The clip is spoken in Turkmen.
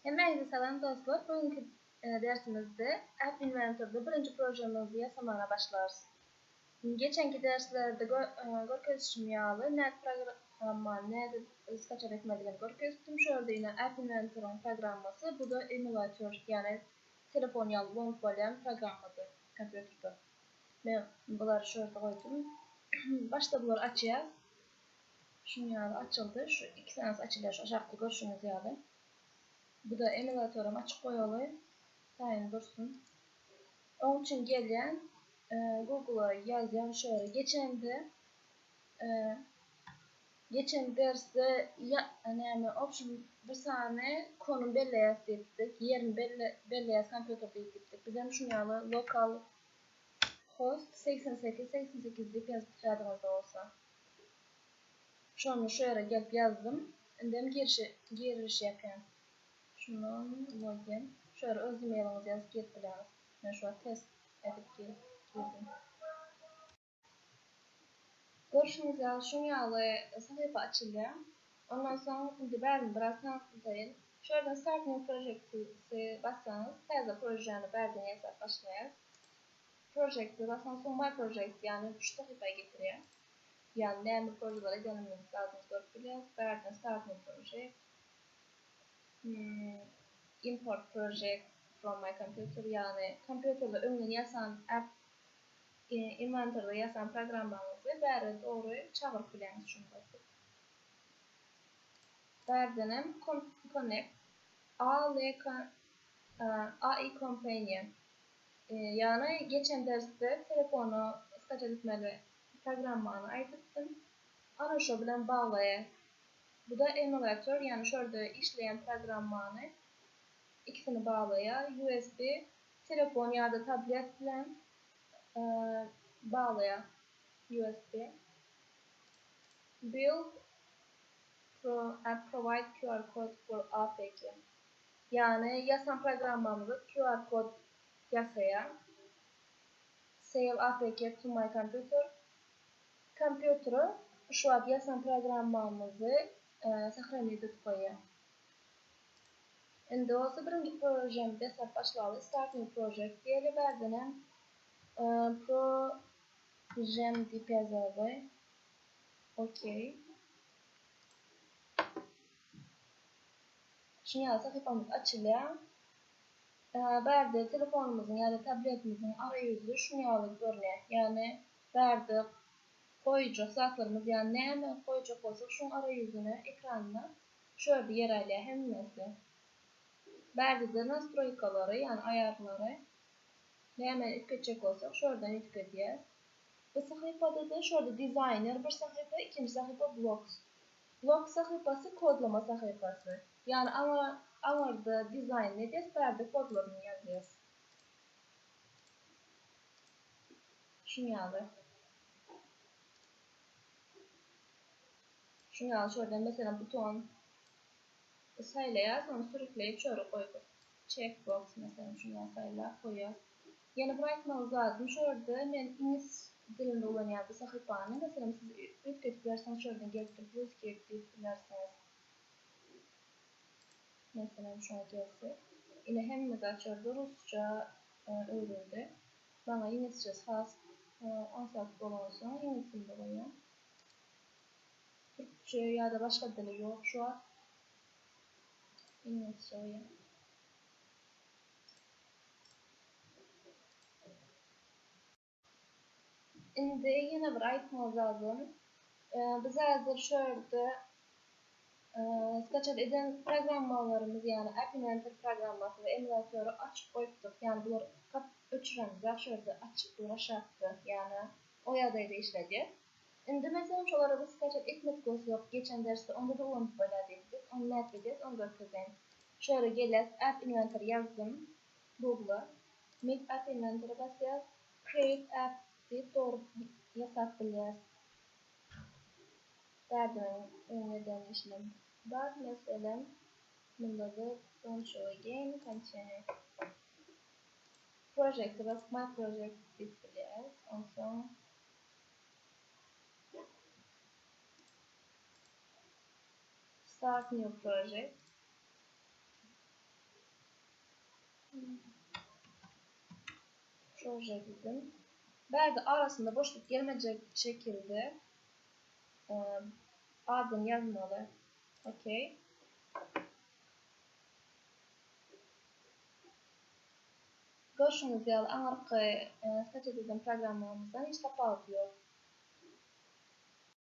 Hemmäňize salam dostlar! Bu günki dersimizde App Inventor-da birinji projemizi ýasamaga başlarys. Geçenki derslerde görkezişim ýaly nädip programmany nädip skaçat etmelidigini görkezipdim. Şu ýerde ýene App Inventor-yň programmasy, bu-da emulator, ýagny telefon ýaly ulanyp bolýan programmadyr kompýuterde. Men bulary şu ýerde goýdum. Başda bulary açýas. Şunuň ýaly açyldy. Şu iki sanysy açylýar şu aşakda görşüňiz ýaly. Bu-da emulatoram açyk goýaly. Taýyn dursun. Oň üçin gelýän Google-a ýazýan şu ýere geçende geçen dersde näme option bir sany konum belleýäs diýipdik. Ýerini belleýäs kompýuterde diýipdik. Bizem şuň ýaly local host 88 88 diýip ýazypdyk ýadyňyzda bolsa. Şony şu ýere gelip ýazdym. Indem girişe giriş ýapýan. Şundan login. Şu ýere öz emailiňizi ýazyp girip bileňiz. Men şu wagt test edip girdim. Görşüňiz ýaly şuň ýaly sahypa açylýar. Ondan soň indi bärini biraz tanatdaýyn. Şu ýerden start new project-i bassaňyz täze projeni bärden ýasap başlaýar. Project-i basan soň my projects ýagny şu sahypa getirýär. Ýagny näme projeler edenimizi zadymyzy görüp bilýäris. Bärden start new project, import project from my computer ýagny kompýuterde öňden ýasan app inwentarda ýasan programmaňyzy bäri dogry çagyryp bilýäňiz şuny basyp. Bärdenem connect ALK AI companion Ýagny geçen dersde telefona skaçat etmeli programmany aýdypdym. Ana şo bilen baglaýas. Buda emulator ýagny şo ýerde işleýän programmany ikisini baglaýar. USB telefon ýa-da tablet bilen baglaýar USB. Build pro and provide QR code for APK. Ýagny ýasan programmamyzy QR kod ýasaýar. Save apk to my computer. Kompýutere şu wagt ýasan programmamyzy sahranit edip goýýar. Indi bolsa birinji projemizi ýasap başlaly. Start new project diýeli bärdenem projem diýip ýazaly. Ok. Şuny ýaly sahypamyz açylýar. Bärde telefonymyzyň ýa-da tabletimiziň araýüzi şuny ýaly görünýär. Ýagny bärde goýjak zatlarymyz ýa näme goýjak bolsak şuň araýüzüne, ekranyna şu ýerde ýer alýar hemmesi. Bärde-de nastroýkalary, ýagny aýarlary näme üýtgetjek bolsak şu ýerden üýtgedýäs. Bu sahypada-da şu ýerde dizaýner bir sahypa, ikinji sahypa blogs. Blog sahypasy kodlama sahypasy. Ýagny aňa aňyrda dizaýnyny edýäs bärde kodlaryny ýazýas. Şuň ýaly. Şuň ýaly şu ýerden meselem buton saýlaýas ony sürükleýip şu ýere goýduk. Check box meselem şuny ýaly saýlap goýýas. Ýene bir aýtmaly zadym şu ýerde men iňlis dilinde ulanýan bu sahypany meselem siz üýtgedip bilersiňiz şu ýerden gelip durup ruskiý diýip bilersiňiz. Meselem şuňa gelsek ine hemme zat şu ýerde rusça öwrüldi. Maňa iňlisçesi has aňsat bolansoň iňlis dilinde goýýan. Türkçe ýa-da başga dili ýok şu wagt. Iňlisçe goýýan. Indi ýene bir aýtmaly zadym, biz häzir şu ýerde skaçat eden programmalarymyz, ýagny App Inventor programmasy we emulatory açyp goýupdyk. Ýagny bular kap öçüremizok, şu ýerde açyk dur aşakda, ýagny o ýagdaýda işledýär. Indi meselem şolary biz skaçat etmedik bolsak geçen dersde onda-da ulanyp bolýar diýipdik. Ony nädip edýäs, ony görkezeýin. Şu ýere gelýäs, App Inventor ýazdym Google-a. Meet App Inventor-a basýas. Create App diýip dogry ýasap bilýäs. Bärden öň eden işlem bar. Meselem, munda-da don't show again, continue. Project-e basyp my project diýip bilýäs. Onsoň Start new project. Proje diýdim. Bärde arasynda boşluk gelmejek şekilde adyny ýazmaly. Okey. Görşüňiz ýaly aňyrky skaçat eden programmamyzdan hiç tapawudy ýok.